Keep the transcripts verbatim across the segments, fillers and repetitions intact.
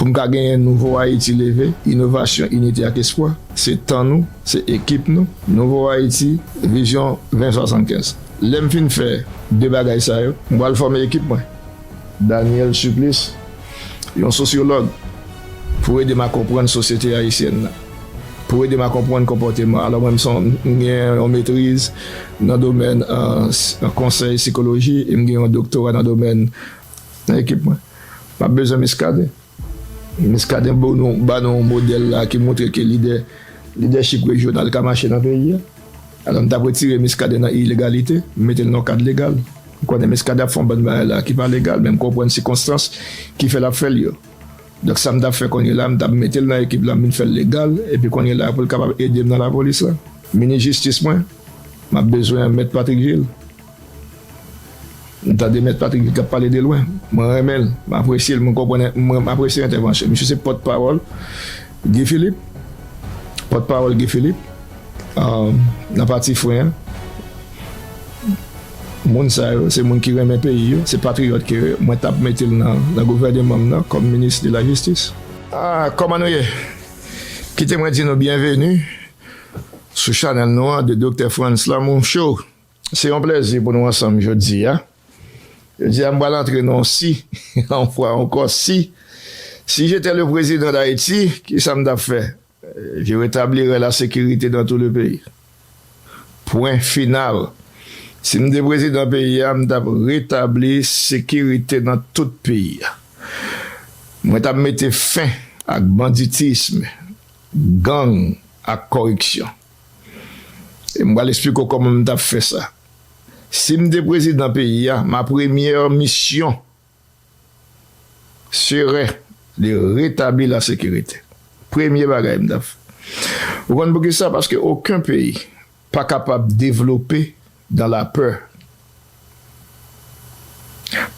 pou m ka genyen nouvo Ayiti leve, inovasyon, inite ak espwa. Se tan nou, se ekip nou. Nouvo Ayiti, vizyon ven swasannkenz. Lè m fin fè de bagay sa yo, m pral fòme ekip mwen. Daniel Supplice, yon sosyològ, pou ede m a konprann sosyete ayisyèn nan, pou ede m a konprann konpòteman. Alò, mwen, m son, m gen yon metriz nan domèn, euh, s-, konsèy sikoloji, e m gen yon doktora nan domèn, nan ekip mwen. M ap bezwen Muscadin. Muscadin ba nou, ba nou yon modèl la ki montre ke lidè, lidèchip rejyonal ka mache nan peyi a. Alò, m t ap retire Muscadin nan ilegalite, m mete l nan yon kad legal. M konnen Muscadin ap fè yon bann bagay la ki pa legal, men m konprann sikonstans ki fè l ap fè l yo. Donk, sa m t ap fè kounye la, m t ap mete l nan ekip la, m vin fè l legal, epi kounye la, pou l kapab ede m nan lapolis la. Minis jistis mwen, m ap bezwen Mèt Patrick Gilles. M tande Mèt Patrick Gilles k ap pale de lwen. Mwen renmen l, m apresye l, mwen konprann, mwen, m apresye entèvansyon. Misye se pòtpawòl Guy Philippe. Pòtpawòl Guy Philippe, um, nan pati fren an. Moun sa yo, se moun ki renmen peyi yo, se patriyòt ke yo ye. Mwen t ap mete l nan, nan gouvèneman m nan kòm minis de la jistis. Ah, kòman nou ye? Kite mwen di nou byenveni sou chanèl nou an, de Doktè Frantz Lamour Show. Se yon plèzi pou nou ansanm jodi a. Jodi a, m pral antre nan yon si, yon fwa ankò, si. Si j'étais le président d'Haïti, ki sa m t ap fè? Je rétablirais la sécurité dans tout le pays. Pwen final. Si m te prezidan peyi a, m t ap retabli sekirite nan tout peyi a. Mwen t ap mete fen ak banditism, gang ak kòripsyon. E m pral eksplike w kòman m t ap fè sa. Si m te prezidan peyi a, ma première mission serait de rétablir la sécurité. Premye bagay m t ap fè. Ou konn poukisa? Paske okenn peyi pa kapab devlope dans la peur.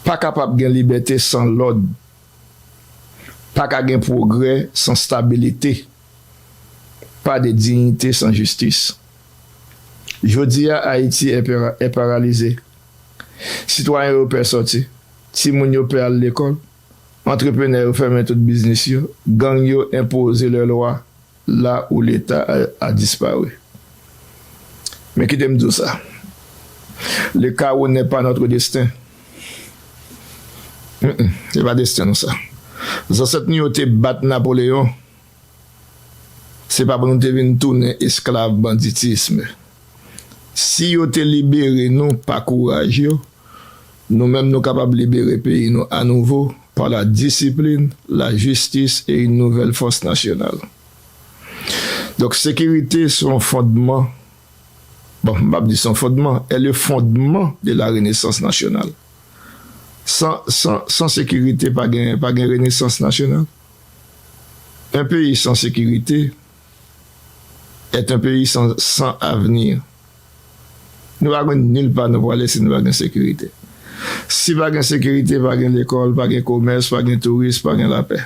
Pa kapab gen libète san lòd. Pa ka gen pwogrè san stabilite. Pas de dignité sans justice. Jodi a, Ayiti est para-, est paralysé. Sitwayen yo pè sòti. Timoun yo pè al lekòl. Antreprenè yo fèmen tout biznis yo. Gang yo enpoze lè lwa la où l'État a, a disparu. Men kite m di w sa. Le chaos n'est pas notre destin. Mm-mm, se pa desten nou sa. Zansèt nou yo te bat Napoleyon. Se pa pou nou te vin tounen esklav banditism. Si yo te libere nou pa kouraj yo, nou menm nou kapab libere peyi nou anouvo par la discipline, la justice et une nouvelle force nationale. Donk, sekirite se yon fondman. Bon, m p ap di se yon fondman, est le fondement de la renaissance nationale. San, san, san sekirite, pa gen, pa gen renesans nasyonal. Un pays sans sécurité est un pays sans, sans avenir. Nou pa gen nil pa nou prale si nou pa gen sekirite. Si pa gen sekirite, pa gen lekòl, pa gen komès, pa gen touris, pa gen lapè.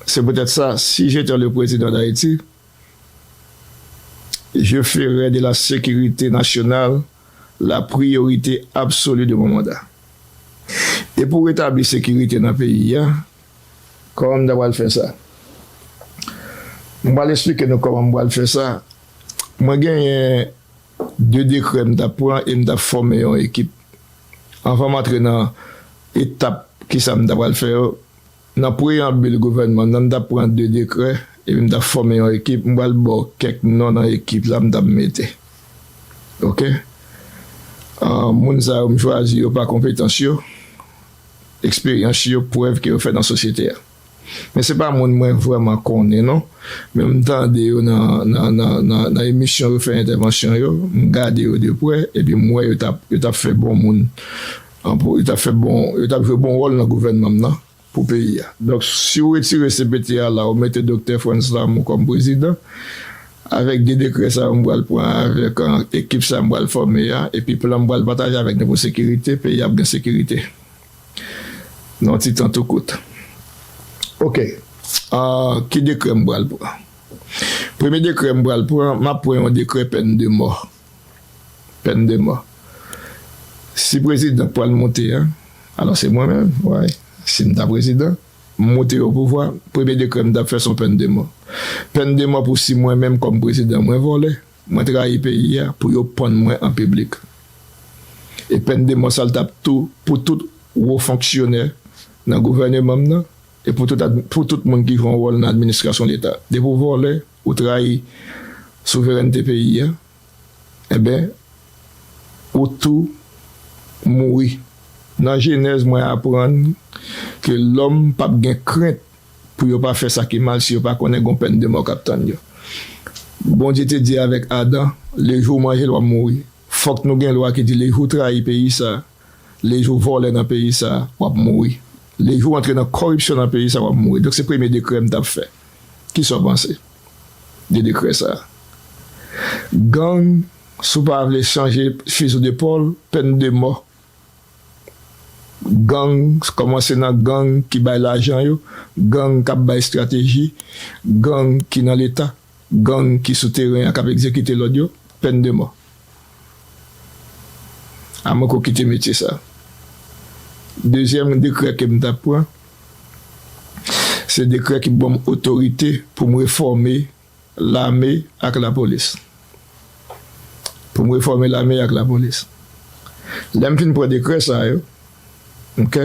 C'est peut-être ça, si j'étais le président d'Haïti, je ferais de la sécurité nationale la priorité absolue de mon mandat. E pou retabli sekirite nan peyi a, kòman m ta pral fè sa? M pral eksplike nou kòman m pral fè sa. Mwen genyen de dekrè m t ap pran e m t ap fòme yon ekip. Anvan m antre nan etap kisa m ta pral fè yo, nan preyanbil gouvènman m nan, m t ap pran de dekrè, epi m t ap fòme yon ekip. M pral ba w kèk non nan ekip la m t ap mete. Oke? Ah, moun sa yo m chwazi yo pa konpetans yo, eksperyans yo, prèv ke yo fè nan sosyete a. Men se pa moun mwen vrèman konnen non. Men m tande yo nan, nan, nan, nan, nan emisyon yo fè entèvansyon yo, m gade yo de prè, epi m wè yo t ap, yo t ap fè bon moun. An pou, yo t ap fè bon, yo t ap jwe bon wòl nan gouvènman m nan pou peyi a. Donk, si w retire C P T a la, ou mete Doktè Frantz Lamour kòm prezidan, avèk de dekrè sa yo m pral pran, avèk, ah, ekip sa m pral fòme a, epi plan m pral pataje avèk nou pou sekirite, peyi a ap gen sekirite. Nan yon ti tan tou kout. Oke. Ah, ki dekrè m pral pran? Premye dekrè m pral pran, m ap pran yon dekrè pèn de mò. Pèn de mò. Si prezidan pral monte a, alò se mwen menm, wi. Si m ta prezidan, m moute o pouvwa, premye dekrè m t ap fè se yon pèn de mò. Pèn de mò pou si mwen menm kòm prezidan mwen vòlè, mwen trayi peyi a pou yo pann mwen an piblik. E pèn de mò sa l t ap tou pou tout wo fonksyonè nan gouvèneman m nan, e pou tout, ad- pou tout moun ki jwe yon wòl nan administrasyon Leta. Depi w vòlè, ou trayi souverènte peyi a, enben, ou tou mouri. Nan Jenèz, mwen aprann ke lòm p ap gen krent pou yo pa fè sa ki mal si yo pa konnen gon pèn de mò k ap tann yo. Bondye te di avèk Adan, lejou w manje l, w ap mouri. Fòk nou gen lwa ki di lejou w trayi peyi sa, lejou w vòlè nan peyi sa, w ap mouri. Lejou w antre nan kòripsyon nan peyi sa, w ap mouri. Donk se premye dekrè m t ap fè. Kisa w panse de dekrè sa? Gang, si w pa vle chanje fizi w de pòl, pèn de mò. Gang, kòmanse nan gang ki bay lajan yo, gang k ap bay estrateji, gang ki nan Leta, gang ki sou teren an k ap egzekite lòd yo, pèn de mò. Amwen ke w kite metye sa. Dezyèm dekrè ke m t ap pran, se dekrè ki ban m otorite pou m refòme lame ak lapolis. Pou m refòme lame ak lapolis. Lè m fin pran dekrè sa yo, ok?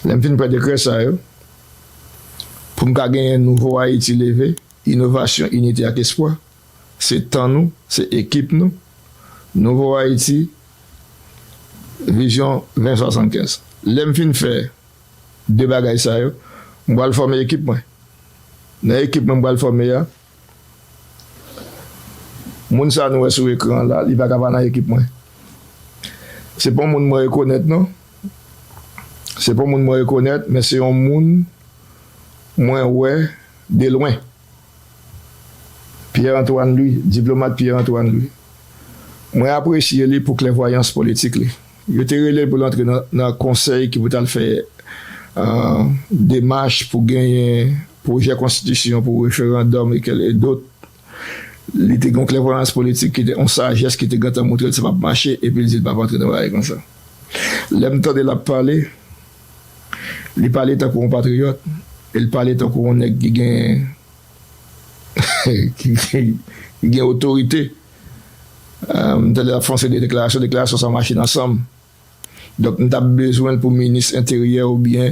Lè m fin pran dekrè sa yo, pou m ka genyen nouvo Ayiti leve, inovasyon, inite ak espwa, se tan nou, se ekip nou, nouvo Ayiti, vizyon ven swasannkenz. Lè m fin fè de bagay sa yo, m pral fòme ekip mwen. Nan ekip mwen m pral fòme a, moun sa nou wè sou ekran an la, li pa ka pa nan ekip mwen. Se pa yon moun mwen rekonèt non. Se pa yon moun mwen rekonèt, men se yon moun mwen wè de lwen. Pierre Antoine Louis, diplomat Pierre Antoine Louis. Mwen apresye li pou klèvwayans politik li. Yo te rele l pou l antre nan, nan konsèy ki pou t al fè, euh, demach pou genyen pwojè konstitisyon pou referandòm e kèl e dòt. Li te gen yon klèvwayans politik ki te, yon sajès ki te gentan montre l sa p ap mache, epi l di l p ap antre nan bagay konsa. Lè m tande l ap pale, li pale tankou yon patriyòt, e l pale tankou yon nèg ki gen ki, ki, ki gen otorite. Euh, m tande l ap fè yon seri de deklarasyon, deklarasyon sa mache nan san m. Donk, m t ap bezwen l pou minis enteryè oubyen,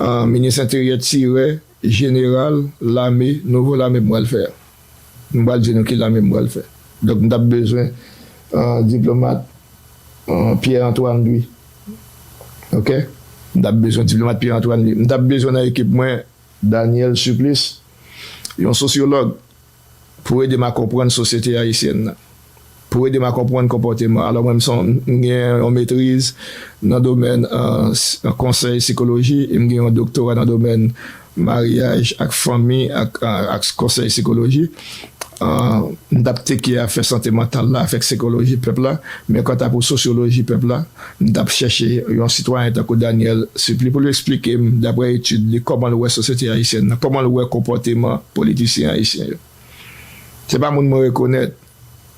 euh, minis enteryè tirè jeneral lame, nouvo lame m pral fè a. M pral di nou ki lame m pral fè. Donk, m t ap bezwen, euh, diplomat, euh, Pierre Antoine Louis. Ok? M t ap bezwen diplomat Pierre Antoine Louis. M t ap bezwen nan ekip mwen Daniel Supplice, yon sosyològ, pou ede m a konprann sosyete ayisyèn nan, pou ede m a konprann konpòteman. Alò, mwen, m son, m gen yon metriz nan domèn, euh, s- konsèy sikoloji, e m gen yon doktora nan domèn maryaj ak fanmi ak, euh, ak konsèy sikoloji. Euh, m t ap teke afè sante mantal la, afè sikoloji pèp la, men kanta pou sosyoloji pèp la, m t ap chèche yon sitwayen tankou Daniel Supplice pou l eksplike m, daprè etid li, kòman l wè sosyete ayisyèn nan, kòman l wè konpòteman politisyen ayisyen yo. Se pa moun mwen rekonèt.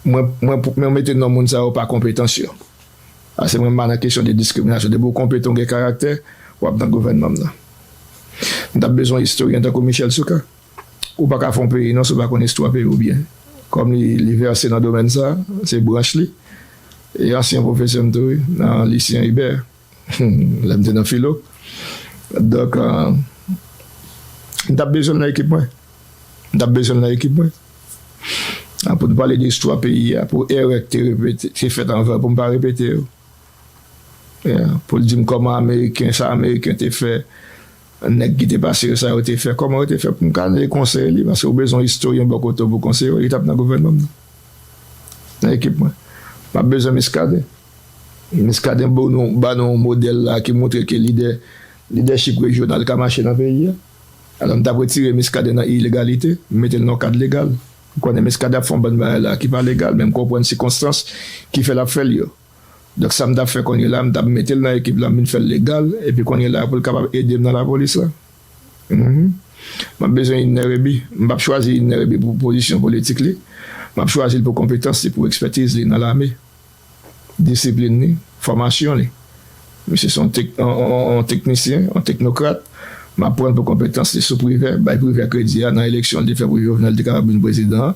Mwen, mwen, mwen mete non moun sa yo pa konpetans yo. Paske mwen pa nan kesyon de diskriminasyon. Depi w konpetan, w gen karaktè, w ap nan gouvènman m nan. M t ap bezwen istoryen tankou Michel Soukar. Ou pa ka fè yon peyi non si w pa konn istwa peyi w byen. Kòm li, li vèse nan domèn sa, se branch li. E ansyen pwofesè m tou, wi, nan Lucien Hubert. Lè m te nan filo. Donk, euh, m t ap bezwen l nan ekip mwen. M t ap bezwen l nan ekip mwen. Ah, pou nou pale de istwa peyi a, pou erè ki te repete, te fèt anvan, pou m pa repete yo. Yeah. Pou l di m kòman Ameriken, sa Ameriken te fè, nèg ki te pase yo, sa yo te fè, kòman yo te fè, pou m ka ale konseye li, paske ou bezwen yon istoryen bò kote w pou konseye w, li t ap nan gouvènman m nan. Nan ekip mwen. M ap bezwen Muscadin. Muscadin ba nou, ba nou yon modèl la ki montre ke lidè, lidèchip rejyonal ka mache nan peyi a. Alò, m t ap retire Muscadin nan ilegalite, m mete l nan yon kad legal. Ou konnen Muscadin ap fè yon bann bagay la ki pa legal, men m konprann sikonstans ki fè l ap fè l yo. Donk, sa m t ap fè kounye la, m t ap mete l nan ekip la, m vin fè l legal, epi kounye la, pou l kapab ede m nan lapolis la. Mhm. M ap bezwen Ynnè Rémy. M p ap chwazi Ynnè Rémy pou pozisyon politik li. M ap chwazi l pou konpetans li, pou ekspètiz li nan lame. Disiplin li, fòmasyon li. Misye se yon tek-, yon, yon, yon, yon teknisyen, yon teknokrat. M ap pran l pou konpetans li sou Privè, bay Privè kredi a nan eleksyon li te fè pou Jovenel te kapab vin prezidan an.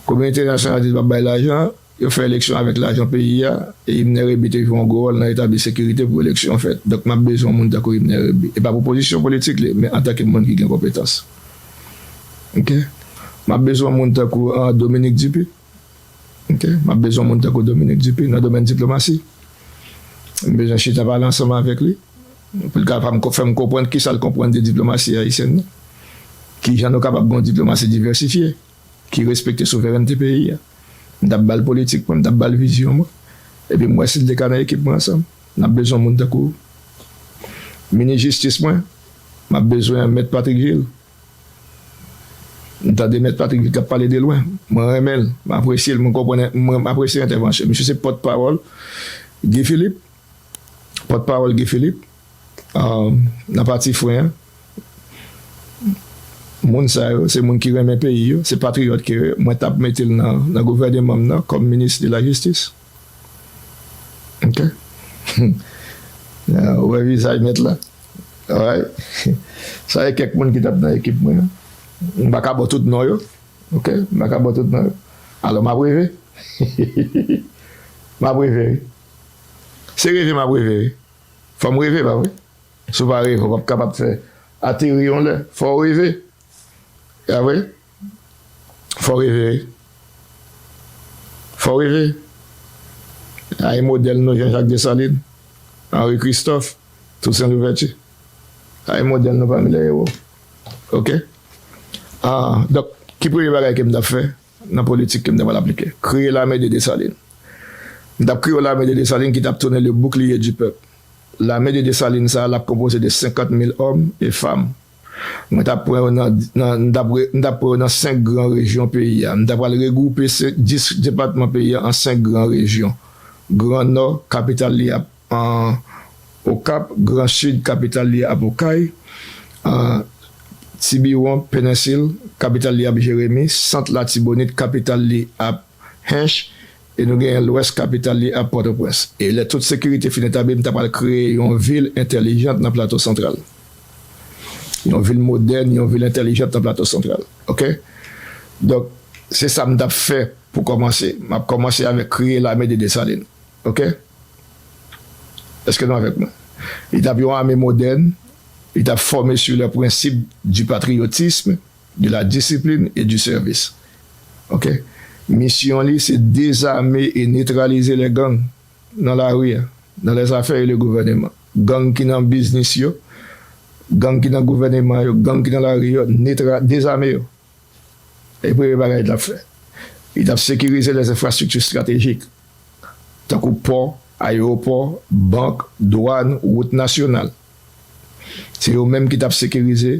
Kominote entènasyonal di l p ap bay lajan an, yo fè eleksyon avèk lajan peyi a, e Imner Rebu te jwe yon gwo wòl nan etabli sekirite pou eleksyon an fèt. Donk, m ap bezwen yon moun tankou Imner Rebu. E pa pou pozisyon politik li, men antanke moun ki gen konpetans. Oke? M ap bezwen yon moun tankou, ah, Dominique Dupuy. Oke? M ap bezwen yon moun tankou Dominique Dupuy nan domèn diplomasi. M bezwen chita pale ansanm avèk li. Pou l ka fè m, fè m konprann kisa l konprann de diplomasi ayisyèn nan. Kijan nou kapab gen yon diplomasi divèsifye, ki respekte souverènte peyi a. M t ap ba l politik mwen, m t ap ba l vizyon mwen. Epi m wè si l te ka nan ekip mwen ansanm. N ap bezwen moun tankou minis jistis mwen. M ap bezwen Mèt Patrick Gilles. M tande Mèt Patrick Gilles k ap pale de lwen. Mwen renmen l, m apresye l, mwen konprann, mwen apresye entèvansyon. Misye se pòtpawòl Guy Philippe. Pòtpawòl Guy Philippe, um, nan pati fren an. Moun sa yo, se moun ki renmen peyi yo, se patriyòt ke yo ye. Mwen t ap mete l nan, nan gouvèneman m nan kòm minis de la jistis. Oke? Ou wè vizaj mèt la? Alright. Sa e kèk moun ki t ap nan ekip mwen an. M pa ka ba w tout non yo. Oke? M pa ka ba w tout non yo. Alò, m ap reve. M ap reve, wi. Se reve m ap reve, wi. Fò m reve, pa vre? Si w pa reve, w p ap kapab fè ateri yon lè. Fò w reve. Pa vre? Fò w reve, wi. Fò w reve. Ay modèl nou, Jean-Jacques Dessalines, Henri Christophe, Toussaint Louverture. Ay modèl nou pami lè ewo. Oke? Ah, donk, ki premye bagay ke m t ap fè nan politik ke m ta pral aplike? Kreye Lame de Desalin. M t ap kreye yon Lame de Desalin ki t ap tounen le bouclier du peuple. Lame de Desalin sa a, l ap konpoze de senkant mil òm e fanm. Mwen t ap pran yo nan, nan, m t ap re-, m t ap pran yo nan senk gran rejyon peyi a. M ta pral regwoupe se-, dis depatman peyi a an senk gran rejyon. Gran Nò, kapital li ap an Okap, Gran Sid, kapital li ap Okay, ah, Tibiwon, Penensil, kapital li ap Jeremi, Sant Latibonit, kapital li ap Hench, e nou genyen Lwès, kapital li ap Pòtoprens. E lè tout sekirite fin etabli, m ta pral kreye yon vil entèlijant nan Plato Santral. Yon vil modèn, yon vil entèlijant nan Plato Santral. Oke? Donk, se sa m t ap fè pou kòmanse. M ap kòmanse avèk kreye Lame de Desalin. Oke? Èske nou avèk mwen? Li t ap yon ame modèn, li t ap fòme sur les principes du patriotisme, de la discipline et du service. Oke? Misyon li, se dezame e netralize les gangs nan lari a, dans les affaires et le gouvernement. Gang ki nan biznis yo, gang ki nan gouvèneman yo, gang ki nan lari yo, netra-, dezame yo. E premye bagay li t ap fè. Li t ap sekirize les infrastructures stratégiques, tankou pò, ayewopò, bank, dwàn, wout nasyonal. Se yo menm ki t ap sekirize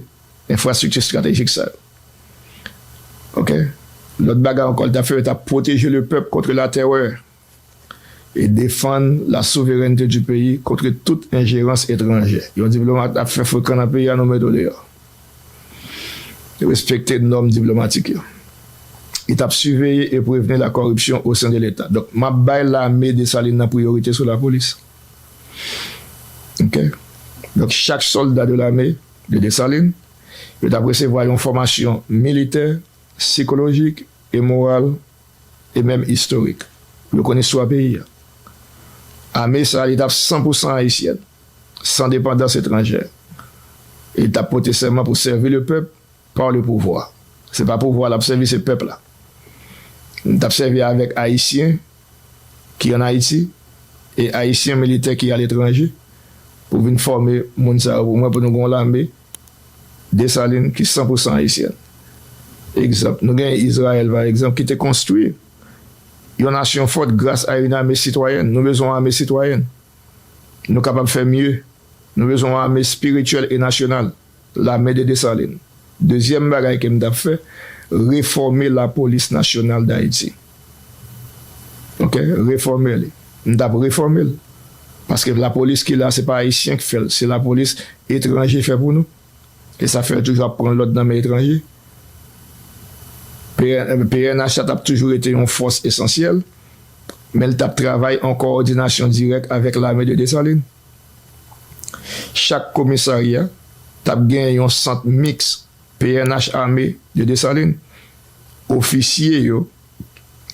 enfrastrikti estratejik sa yo. Oke? Lòt bagay ankò, li t ap fè, yo t ap pwoteje le pèp kont la tèrè e defann la souverènte du peyi kont tout enjerans etranjè. Yon diplomat ap fè frekan nan peyi a, nou mete w deyò. Respekte nòm diplomatik yo. Li t ap siveye e prevni la corruption au sein de l'État. Donk, m ap bay lame Desalin nan priyorite sou lapolis. Oke? Donk, chak sòlda de lame de Desalin, yo t ap resevwa yon fòmasyon militè, sikolojik e moral e menm istorik. Pou yo konn istwa peyi a. Ame sa a, li t ap san pou san ayisyèn, san depandans etranjè. E li t ap pote sèman pou sèvi le pèp par le pouvoir. Se pa pouvwa l ap sèvi, se pèp la. M t ap sèvi avèk Ayisyen ki ann Ayiti e Ayisyen militè ki aletranje pou vin fòme moun sa yo pou mwen, pou nou gen yon lame Desalin ki san pou san ayisyèn. Egzanp, nou gen Izrayèl, pa egzanp, ki te konstwi yon nasyon fòt gras a yon ame sitwayèn. Nou bezwen yon ame sitwayèn. Nou kapab fè mye. Nou bezwen yon ame espirityèl e nasyonal. Lame de Desalin. Dezyèm bagay ke m t ap fè, refòme Lapolis Nasyonal Dayiti. Oke? Refòme li. M t ap refòme l. Paske lapolis ki la, se pa Ayisyen k fè l. Se lapolis etranje fè pou nou. E sa fè yo toujou ap pran lòd nan men etranje. P N, P N H la t ap toujou rete yon fòs esansyèl, men l t ap travay an kowòdinasyon dirèk avèk lame de Desalin. Chak komisarya t ap gen yon sant miks P N H Armée de Dessalines. Ofisye yo,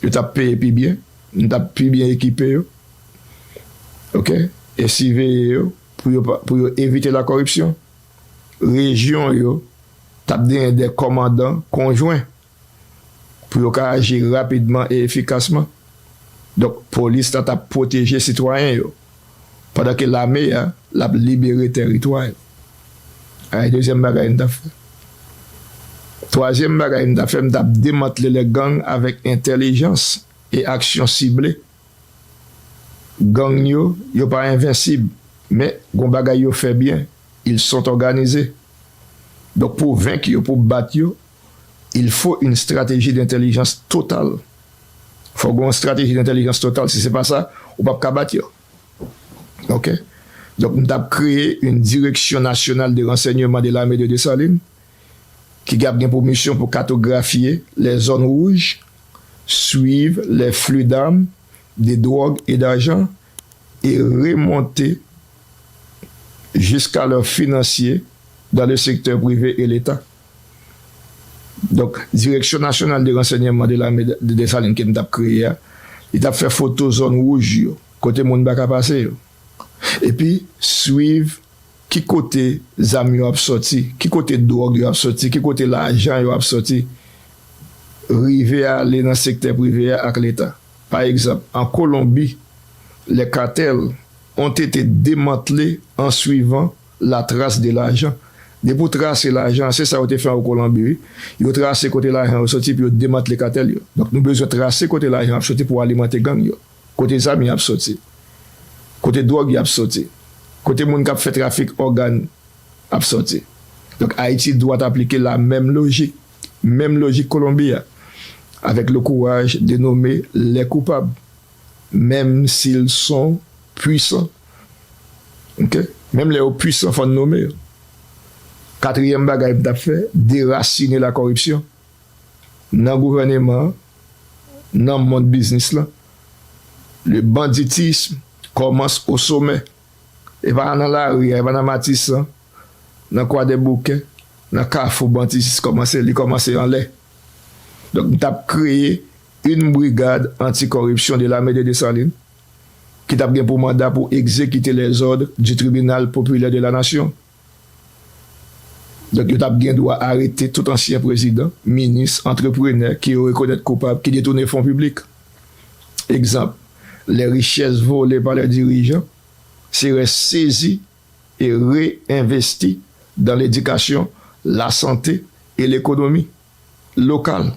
yo t ap peye pi byen, nou t ap pi byen ekipe yo, oke, e siveye yo pou yo, pa- pou yo evite la koripsyon. Rejyon yo t ap genyen de kòmandan konjwen pou yo ka aji rapidman e efikasman. Donk, polis la t ap pwoteje sitwayen yo, pandan ke lame a, l ap libere tèritwa yo. Ay, dezyèm bagay m t ap fè. Twazyèm bagay m t ap fè, m t ap demantle lè gang avèk entèlijans e aksyon sible. Gang yo, yo pa envensib, men gon bagay yo fè byen, ils sont organisés. Donk, pou venk yo, pou bat yo, il faut une stratégie d'intelligence totale. Fò gen yon strateji dentèlijans total. Si se pa sa, ou p ap ka bat yo. Oke? Donk, m t ap kreye une direction nationale de renseignement de l'armée de Dessalines ki ap gen pou misyon pou katografye les zones rouges, suivre les flux d'armes, de drogue et d'argent et remonter jusqu'à leurs financiers dans le secteur privé et l'État. Donk, Direction Nationale de Renseignement de l'Armée de Dessalines ke m t ap kreye a, li t ap fè foto zòn wouj yo, kote moun pa ka pase yo. Epi, swiv ki kote zam yo ap sòti, ki kote dwòg yo ap sòti, ki kote lajan yo ap sòti, rive ale nan sektè prive a ak Leta. Pa egzanp, an Kolonbi, les cartels ont été démantelés en suivant la trace de l'argent. Depi w trase lajan, se sa yo te fè an Kolonbi, wi. Yo trase kote lajan yo sòti, epi yo demantle katèl yo. Donk, nou bezwen trase kote lajan ap sòti pou alimante gang yo. Kote zam yo ap sòti. Kote dwòg yo ap sòti. Kote moun k ap fè trafik ògàn ap sòti. Donk, Ayiti dwa aplike la menm lojik, menm lojik Kolonbi a, avec le courage de nommer les coupables, même s'ils sont puissants. Oke? Menm lè yo pwisan, fò n nome yo. Katriyèm bagay m t ap fè, derasine la koripsyon nan gouvèneman an, nan mond biznis lan. Le banditisme commence au sommet. E pa nan lari a, e pa nan Matisan, nan Kwadèboukè, nan Kafou banditis kòmanse, li kòmanse anlè. Donk, m t ap kreye une brigade anticorruption de l'armée de Dessalines ki t ap gen pou manda pou egzekite les ordres du Tribunal Populaire de la Nation. Donk, yo t ap gen dwa arete tout ansyen prezidan, minis, antreprenè ki yo rekonèt koupab ki detounen fon piblik. Egzanp, les richesses volées par les dirigeants seraient saisies et réinvesties dans l'éducation, la santé et l'économie locale.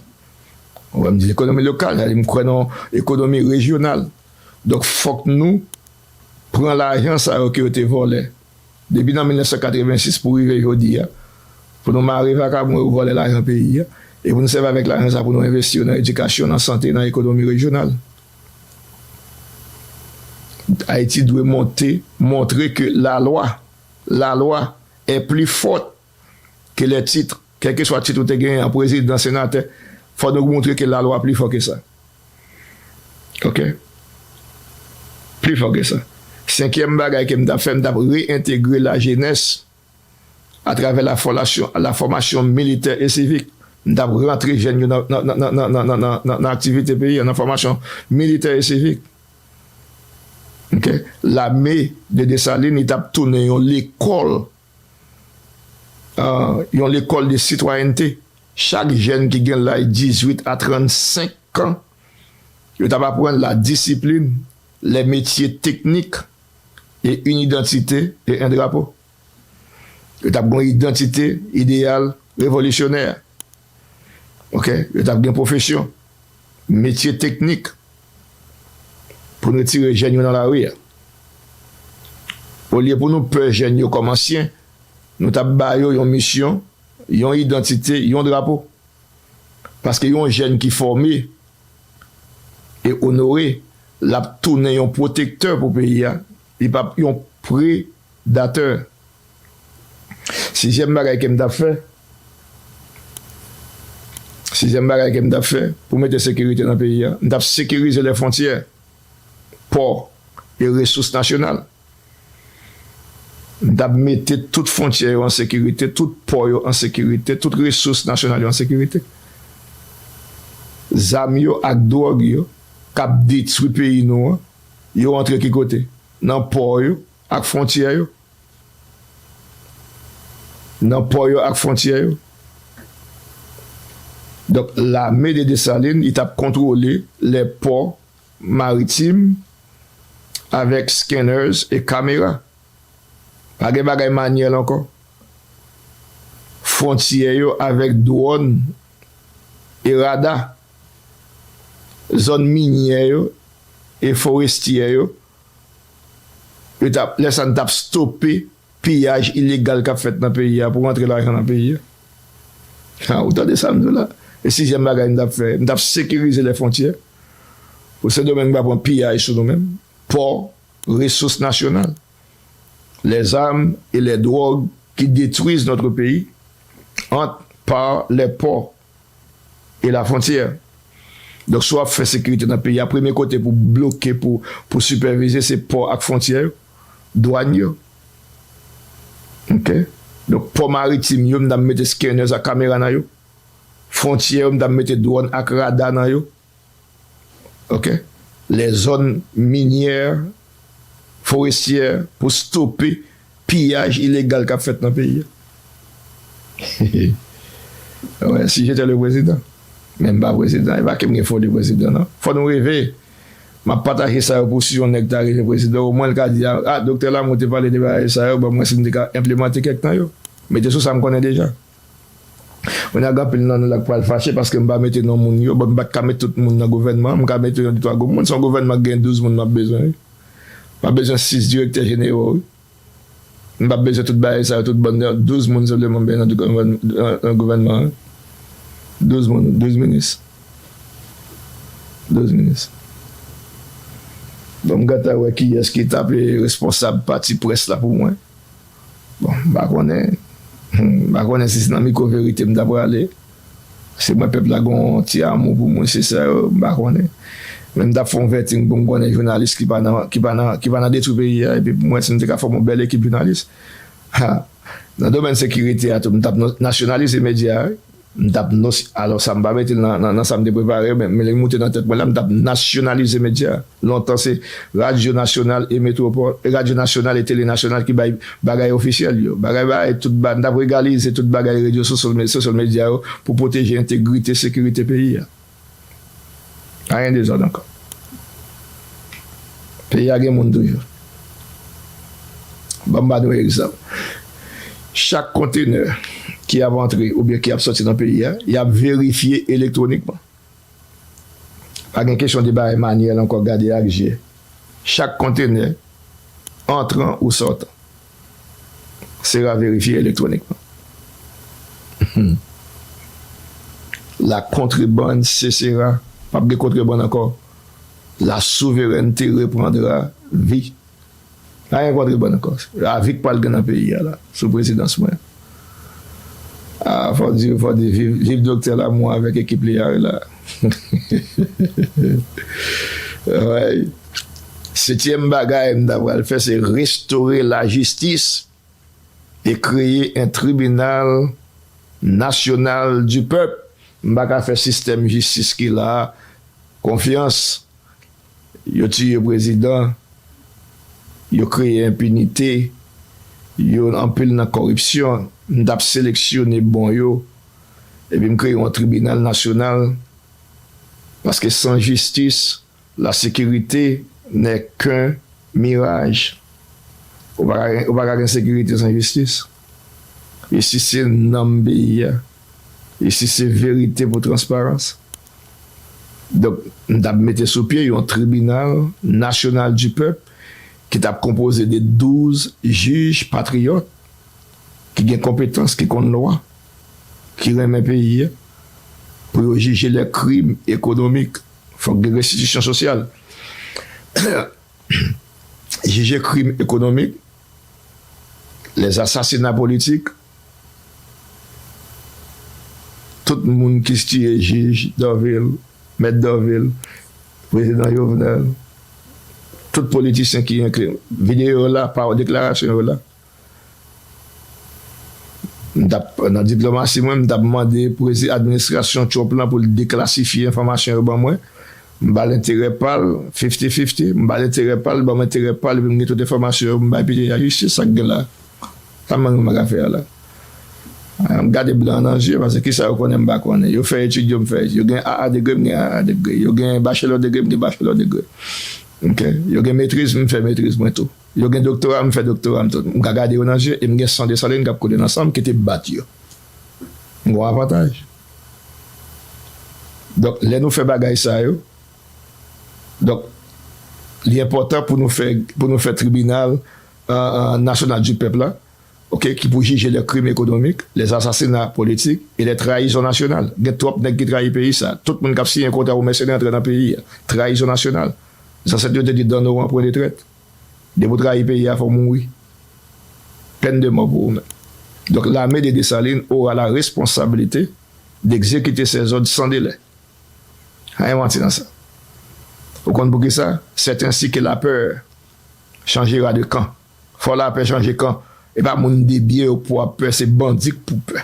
Ou wè, m di lekonomi lokal, sa vle di m kwè nan ekonomi rejyonal. Donk, fòk nou pran lajan sa yo ke yo te vòlè depi nan mil nèf san katrevensis pou rive jodi a, pou nou mare vakabon yo vòlè lajan peyi a, e pou nou sèvi avèk lajan sa pou nou envesti yo nan edikasyon, nan sante, nan ekonomi rejyonal. Ayiti dwe monte, montre ke lalwa, lalwa est plus forte que les titres. Kèlkeswa tit ou te genyen an, prezidan, senatè, fò nou montre ke lalwa pli fò ke sa. Oke? Pli fò ke sa. Senkyèm bagay ke m t ap fè, m t ap reyentegre lajenès atravè la fòmasyon, la fòmasyon militè e sivik. M t ap rantre jèn yo nan, nan, nan, nan aktivite peyi a, nan fòmasyon militè e sivik. Oke? Lame de Desalin, li t ap tounen yon lekòl, ah, yon lekòl de sitwayènte. Chak jèn ki gen laj dizwit a trannsenk an, yo t ap aprann la discipline, les métiers techniques et une identité et un drapeau. Yo t ap gen yon idantite, ideyal revolisyonè. Oke? Yo t ap gen pwofesyon, metye teknik pou n retire jèn yo nan lari a. Olye pou nou pè jèn yo kòm ansyen, nou t ap ba yo yon misyon, yon idantite, yon drapo. Paske yon jèn ki fòme e onore, l ap tounen yon pwotektè pou peyi a. Li p ap yon predatè. Sizyèm bagay ke m t ap fè, sizyèm bagay ke m t ap fè pou mete sekirite nan peyi a, m t ap sekirize lè fwontyè, pò e resous nasyonal. M t ap mete tout fwontyè yo an sekirite, tout pò yo an sekirite, tout resous nasyonal yo an sekirite. Zam yo ak dwòg yo k ap detwi peyi nou an, yo antre ki kote? Nan pò yo ak fwontyè yo. Nan pò yo ak fwontyè yo. Donk, lame de Desalin, li t ap kontwole lè pò maritim avèk scanners e kamera. Pa gen bagay manyèl ankò. Fwontyè yo avèk dwòn e rada. Zòn minyè yo e forestyè yo, yo t ap, lè sa n t ap stope piyaj ilegal k ap fèt nan peyi a pou rantre lajan nan peyi a. Ha, ou tande sa m di w la? E sizyèm bagay m t ap fè, m t ap sekirize lè fwontyè. Pou Sendomeng pa pran piyaj sou nou menm. Pò, resous nasyonal. Les armes et les drogues qui détruisent notre pays entrent par les ports et la frontière. Donk, si w ap fè sekirite nan peyi a, premye kote pou bloke, pou, pou sipèvize, se pò ak fwontyè yo, dwàn yo. Oke? Donk, pò maritim yo, m t ap mete scanners ak kamera nan yo. Fwontyè yo, m t ap mete dwòn ak rada nan yo. Oke? Les zones minières, forestières, pou stope piyaj ilegal k ap fèt nan peyi a. Ouais, si j'étais le président. Men m pa prezidan, e pa ke m gen foli prezidan, non. Fò nou reve. M ap pataje sa yo pou si yon nèg ta rive prezidan, omwen l ka di, a, a, Doktè Lamour te pale de bagay sa yo, bon, mwen si m te ka enplimante kèk nan yo. Mete sou sa m konnen deja. Kounye a, gen anpil nan nou la k pral fache paske m pa mete non moun yo. Bon, m pa t ka mete tout moun nan gouvènman an, m ka mete yon de twa gwo moun. Se yon gouvènman k gen douz moun m ap bezwen, wi. M ap bezwen sis direktè jenewo, wi. M p ap bezwen tout bagay sa yo, tout bann douz moun sèlman m bezwen nan tout gouvèn-, nan, nan gouvènman an. Douz moun, douz minis. Douz minis. Bon, m gentan wè kiyès ki t ap responsab pati près la pou mwen. Bon, m pa konnen. M pa konnen si se nan mikwo verite m ta prale. Se mwen pèp la gen yon ti amou pou mwen, se sa yo, m pa konnen. Men m t ap fè yon vetting pou m konnen jounalis ki pa nan, ki pa nan, ki pa nan detwi peyi a, epi pou mwen, si m te ka fòme yon bèl ekip jounalis. Ha! Nan domèn sekirite a tou, m t ap na-, nasyonalize medya a, wi. M t ap nos-, alò sa m pa mete l nan, nan, nan sa m te prepare, men, men li moute nan tèt mwen la, m t ap nasyonalize medya a. Lontan se Radyo Nasyonal e Metwopòl, e Radyo Nasyonal e Tele Nasyonal ki bay bagay ofisyèl yo. Bagay, bagay, tout ba-, n t ap legalize tout bagay radyo, sosyal me-, sosyal medya yo pou pwoteje entegrite, sekirite peyi a. Pa gen dezòd ankò. Peyi a gen moun toujou. Ban m ba nou egzanp. Chak kontenè ki ap antre oubyen ki ap sòti nan peyi a, y ap verifye elektwonikman. Pa gen kesyon de bagay manyèl ankò, gade ak je. Chak kontenè, antran ou sòtan, sera verifye elektwonikman. La contrebande cessera. P ap gen kontrebann ankò. La souveraineté reprendra vie. Pa gen kontrebann ankò. Lavi k pral gen nan peyi a la, sou prezidans mwen. A, fò di, fò di, viv, viv Doktè Lamour avèk ekip li a la. Wi. Setyèm bagay m ta pral fè, se restore lajistis e kreye un tribunal national du peuple. M pa ka fè sistèm jistis ki la a konfyans. Yo tiye prezidan, yo kreye enpinite, yo anpil nan kòripsyon. M t ap seleksyone bon yo, epi m kreye yon tribinal nasyonal, paske san jistis, la sécurité n'est qu'un mirage. Ou pa ka, ou pa ka gen sekirite san jistis. Jistis se nanm peyi a. Jistis se verite pou transparans. Donk, m t ap mete sou pye yon tribinal nasyonal di pèp ki t ap konpoze de douz jij patriyòt ki gen konpetans, ki konn lwa, ki renmen peyi a, pou yo jije lè krim ekonomik. Fòk gen restitisyon sosyal. Jije krim ekonomik, les assassinats politiques, tout moun ki tiye jij Dorvil, mèt Dorvil, prezidan Jovenel, tout politisyen ki enkli videyo yo la, pa deklarasyon yo la. M t ap, nan diplomasi mwen, m t ap mande prezi-, administrasyon Trump lan pou l deklasifye enfòmasyon yo ban mwen. M ba l enterè pa l, fifty fifty, m ba l enterè pa l, ban mwen enterè pa l, epi m gen tout enfòmasyon yo, m bay peyi a jistis, sa k gen la. Sa m menm m ka fè a la. M gade blan an nan je, paske kisa yo konnen m pa konnen. Yo fè etid yo, m fè etid. Yo gen A A degre, m gen A A degre. Yo gen bachelò degre, m gen bachelò degre. Ok? Yo gen metriz, m fè metriz mwen tou. Yo gen doktora, m fè doktora m tou. M ka gade yo nan je, e m gen san Desalin k ap koule nan san m ki te bat yo. M gen yon avantaj. Donk, lè nou fè bagay sa yo, donk, li enpòtan pou nou fè, pou nou fè tribinal, euh, euh, national du peuple la, ok, ki pou jije les crimes économiques, les assassinats politiques et les trahisons nationales. Gen twòp nèg ki trayi peyi sa. Tout moun k ap siyen kontra pou mèsenè antre nan peyi a. Trahison nationale. Zansèt yo te di, dans nos rangs, point de traite. Depi w trayi peyi a, fò w mouri. Peine de mort pou ou menm. Donc, l'armée de Dessalines aura la responsabilité d'exécuter ces ordres sans délai. Anyen manti nan sa. Ou konn poukisa? C'est ainsi que la peur changera de camp. Fò lapè chanje kan. E pa moun debyen yo pou ap pè, se bandi k pou pè.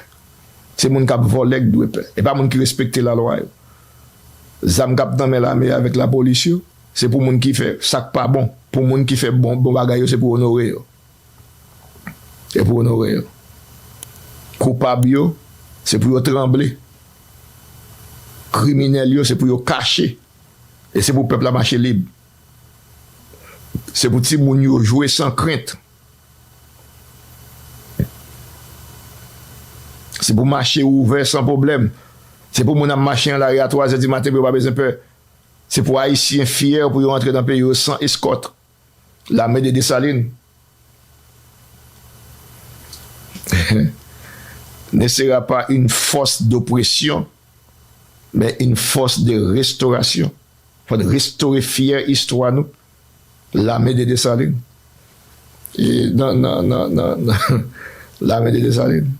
Se moun k ap vòlè k dwe pè. E pa moun ki respekte lalwa yo. Zam k ap nan men lame avèk lapolis yo, se pou moun ki fè sa k pa bon. Pou moun ki fè bon, bon bagay yo, se pou onore yo. Se pou onore yo. Koupab yo, se pou yo tranble. Kriminèl yo, se pou yo kache. E se pou pèp la mache lib. Se pou timoun yo jwe san krent. Se pou mache ouvè san pwoblèm. Se pou moun ap mache nan lari a twa zè di maten pou yo pa bezwen pè. Se pou Ayisyen fyè pou yo antre nan peyi yo san eskòt. L'armée de Dessalines ne sera pas une force d'oppression, mais une force de restauration. Fò n restore fyè istwa nou. L'armée de Dessalines. E nan, nan, nan, nan, nan, l'armée de Dessalines.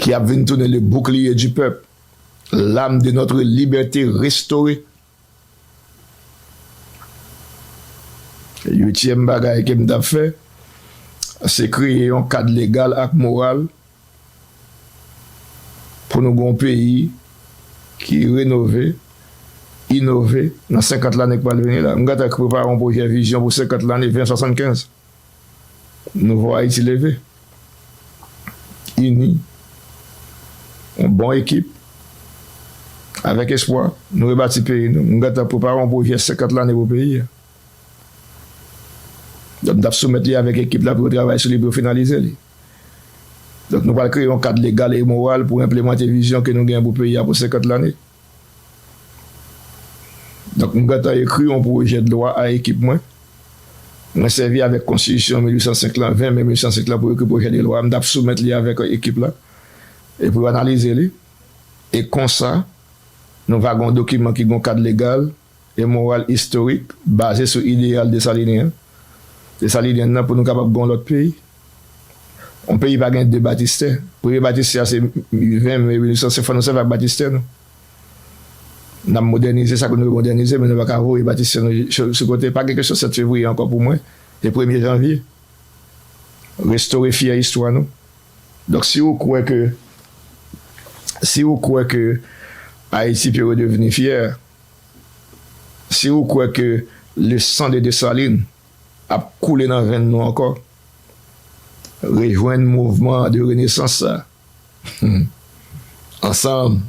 Ki ap vin tounen le bouclier du peuple. L'âme de notre liberté restaurée. Uityèm bagay ke m t ap fè, se kreye yon kad legal ak moral pou nou gen yon peyi ki renove, inove nan senkant lane k pral vini la. M gentan prepare yon pwojè vizyon pou senkant lane, ven swasannkenz. Nouvo Ayiti leve. Ini. Yon bon ekip. Avèk espwa, nou rebati peyi nou. M gentan prepare yon pwojè senkant lane pou peyi a. Donk, m t ap soumèt li avèk ekip la pou yo travay sou li, pou yo finalize li. Donk, nou pral kreye yon kad legal e moral pou enplimante vizyon ke nou gen pou peyi a pou senkant lane. Donk, m gentan ekri yon pwojè de lwa a ekip mwen. Mwen sèvi avèk konstitisyon mil uit san senk lan, ven me mil uit san senk lan pou ekri pwojè de lwa. M t ap soumèt li avèk ekip la. E pou yo analize li. E konsa, nou va gen yon dokiman ki gen yon kad legal e moral istorik baze sou ideyal desalinyen an. Desalinyen nan pou nou kapab gen yon lòt peyi. Yon peyi pa gen de Batistè. Premye Batistè a se ven me mil uit san senk, fò nou sèvi ak Batistè nou. N ap modènize sa ke nou vle modènize, men nou pa ka voye Batistè nou sou, sou kote. Pa gen kesyon sèt fevriye ankò pou mwen. Se premye janvye. Restore fyè istwa nou. Donk, si ou kwè ke, si ou kwè ke Ayiti peut redevenir fière, si ou kwè ke le sang de Dessalines ap koule nan venn nou ankò, rejwenn mouvman de renesans sa. Ensemble,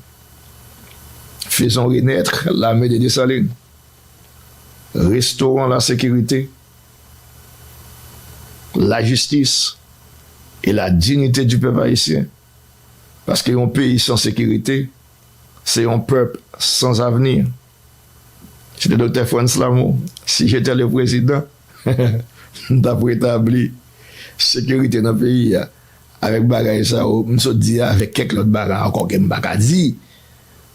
faisons renaître l'armée de Dessalines. Restaurons la sécurité, la justice et la dignité du peuple haïtien. Paske yon peyi san sekirite, se yon pèp sans avenir. Se te Doktè Frantz Lamour. Si j'étais le président, m t ap retabli sekirite nan peyi a. Avèk bagay sa yo, m sot di a, avèk kèk lòt bagay ankò ke m pa ka di.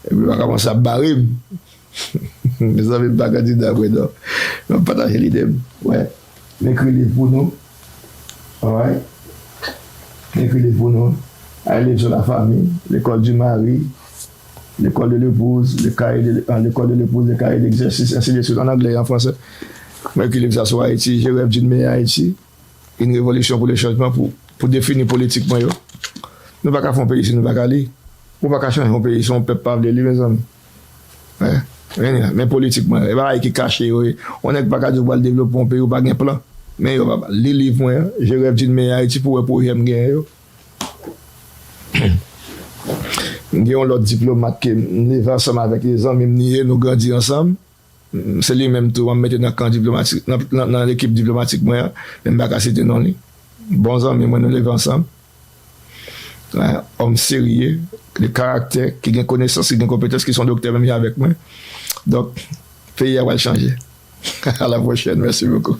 Epi yo va kòmanse ap bare m. Mezanmi, m pa kandida vre non. M ap pataje lide m. Wè. M ekri liv pou nou. Alright. M ekri liv pou nou. Ay, liv sou la famille, l'école du mari, l'école de l'épouse, le cahier de, ah, l'école de l'épouse, le cahier d'exercice, ainsi de suite, an anglè e an fransè. M ekri liv sa sou Ayiti, Je rêve d'une meilleure Haïti, une révolution pour le changement, pou, pou defini politik mwen yo. Nou pa ka fè yon peyi si nou pa ka li. Ou pa ka chanje yon peyi si yon pèp pa vle li, mezanmi. Hein? Men politik mwen, e bagay ki kache yo ye. Yon nèg pa ka di w pral devlope yon peyi, ou pa gen plan. Men yo pa li liv mwen an, Je rêve d'une meilleure Haïti pou wè pwojè m genyen yo. M gen yon lòt diplomat ke m leve ansanm avèk li, zanmi m li ye, nou grandi ansanm. Se li menm tou, m ap mete nan kan diplomatik, nan, nan, nan lekip diplomatik mwen an, men m pa ka site non li. Bon zanmi mwen, nou leve ansanm. Yon òm serye, de karaktè, ki gen konesans, ki gen konpetans, ki se yon doktè menm jan avèk mwen. Donk, peyi a pral chanje. À la prochaine, merci beaucoup.